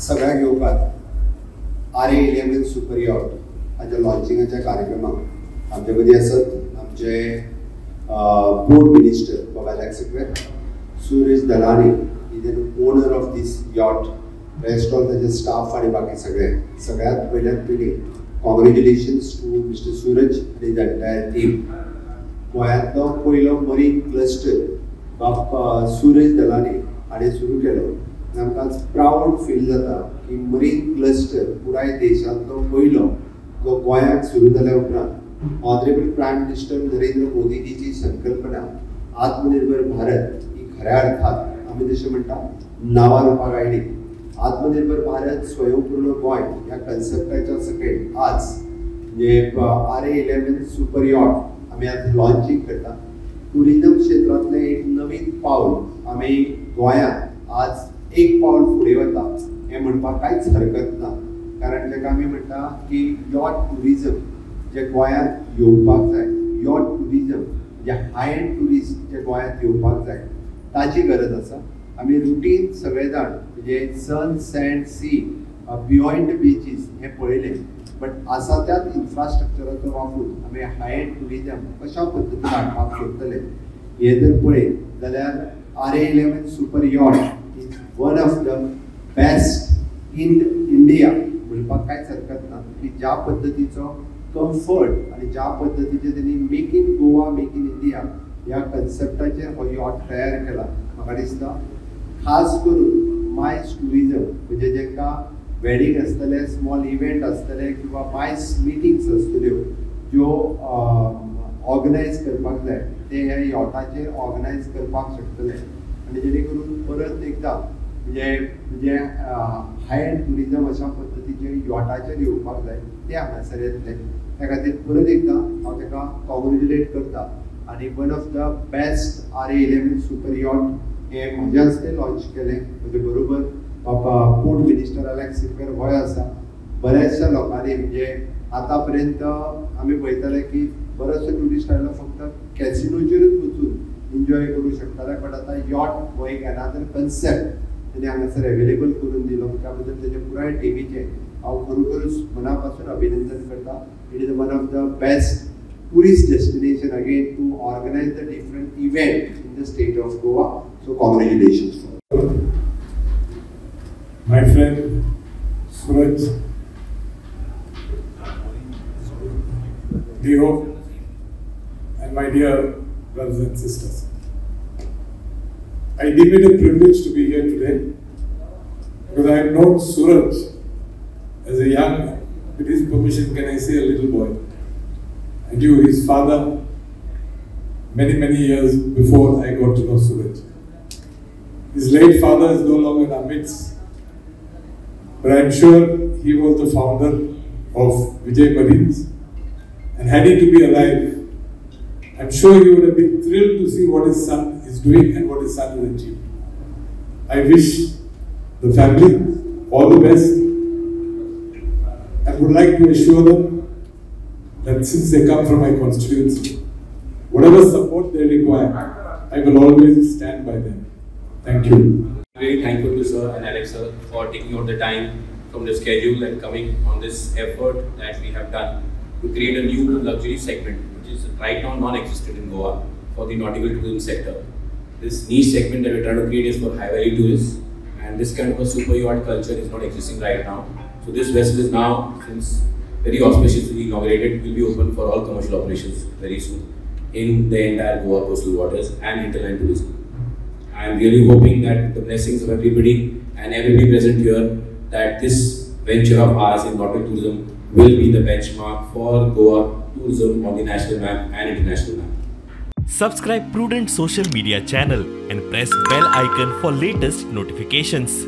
सगळ्यांक येवकार RA 11 super yacht हाच्या लॉन्चिंगाच्या कार्यक्रमाक आमचे मदीं आसत आमचे पोर्ट मिनिस्टर बाबा Alex Sequeira, Suraj Dalani is an owner of this yacht, rest all ताचे स्टाफ आनी बाकी सगळे. सगळ्यात पयल्यात पयलीं कॉंग्रेच्युलेशन्स टू मिस्टर सूरज आनी the entire team. गोंयांतलो पयलो मरीन क्लस्टर बाब सूरज दलानी हाणें सुरू केलो आनी आमकां आज प्रावड फील जाता की मरीन क्लस्टर पुराय देशांतलो पयलो जो गोंयांत सुरू जाल्या उपरांत ऑनरेबल प्रायम मिनिस्टर नरेंद्र मोदीजीची संकल्पना आत्मनिर्भर भारत ही खऱ्या अर्थात आमी जशें म्हणटा नांवा रुपाक आयली. आत्मनिर्भर भारत स्वयंपूर्ण गोंय ह्या कन्सेप्टाच्या सकयल आज म्हणजे RA 11 super yacht आमी आज लॉन्चींग करता. टुरिजम क्षेत्रांतलें एक नवीन पावल आमी गोंयांत आज एक पावल फुडें वता हें म्हणपाक कांयच हरकत ना, कारण ताका आमी म्हणटा की यॉट टुरिजम जे गोंयांत येवपाक जाय, यॉट टुरिजम म्हणजे हाय एंड ट्युरिस्ट जे गोंयांत येवपाक जाय ताची गरज आसा. आमी रुटीन सगळे जाण म्हणजे sun sand sea beyond beaches हें पळयलें, बट आसा त्याच इन्फ्रास्ट्रक्चराचो वापरून आमी हाय एंड टुरिजम कशा पद्दतीन हाडपाक सोदतले हें जर पळयत जाल्यार RA 11 super yacht is one of the best in India म्हणपाक कांयच हरकत ना की ज्या पद्दतीचो कम्फर्ट आनी ज्या पद्दतीचे तेणी make in Goa make in India ह्या कन्सेप्टाचेर हो यॉट तयार केला. म्हाका दिसता खास करून मायस टुरिजम म्हणजे जेंकां वेडींग आसतलें, स्मॉल इव्हेंट आसतले किंवा मायस मिटिंग्स आसतल्यो ज्यो ऑर्गनायज करपाक जाय ते ह्या यॉटाचेर ऑर्गनायज करपाक शकतले आनी जेणे करून परत एकदां म्हणजे म्हणजे हाय एंड टुरिजम अशा पद्दतीचे यॉटाचेर येवपाक जाय ते हांगासर येतले. त्या खातीर परत एकदां हांव ताका कॉंग्रेच्युलेट करता आनी one of the best RA 11 super yacht हें म्हज्या हस्ते लॉन्च केलें. म्हजे बरोबर बाबा पोर्ट मिनिस्टर अलेक्स सिक्वेर होय आसा. बऱ्याचशा लोकांनी म्हणजे आतां पर्यंत आमी पळयताले की बरोचसो ट्युरिस्ट आयलो फक्त कॅसिनोचेरूच वचून एन्जॉय करूं शकताले, बट आतां यॉट हो एक एनादर कन्सेप्ट तेणी हांगासर एवेलेबल करून दिलो. त्या बद्दल तेजे पुराय टिमीचें हांव खरोखरूच मना पासून अभिनंदन करता. It is one of the best tourist destination again to organize the different event in the state of Goa. So congratulations. My friend Suraj Deo and my dear brothers and sisters, I deem it a privilege to be here today because I have known Suraj as a young, with his permission can I say a little boy. I knew his father many, many years before I got to know Suraj. His late father is no longer in our midst, but I am sure he was the founder of Vijay Marines, and had he to be alive, I am sure he would have been thrilled to see what his son is doing and what his son has achieved. I wish the family all the best and would like to assure them that since they come from my constituency, whatever support they require, I will always stand by them. Thank you. I'm very thankful to sir and Alex sir for taking out the time from the schedule and coming on this effort that we have done to create a new luxury segment, which is right now non-existent in Goa for the nautical tourism sector. This niche segment that we're trying to create is for high-value tourists, and this kind of a super yacht culture is not existing right now. So this vessel is now, since very auspiciously inaugurated, will be open for all commercial operations very soon in the entire Goa coastal waters and hinterland tourism. I am really hoping that the blessings of everybody and everybody present here, that this venture of ours in nautical tourism will be the benchmark for Goa tourism on the national map and international map. Subscribe Prudent Social Media channel and press bell icon for latest notifications.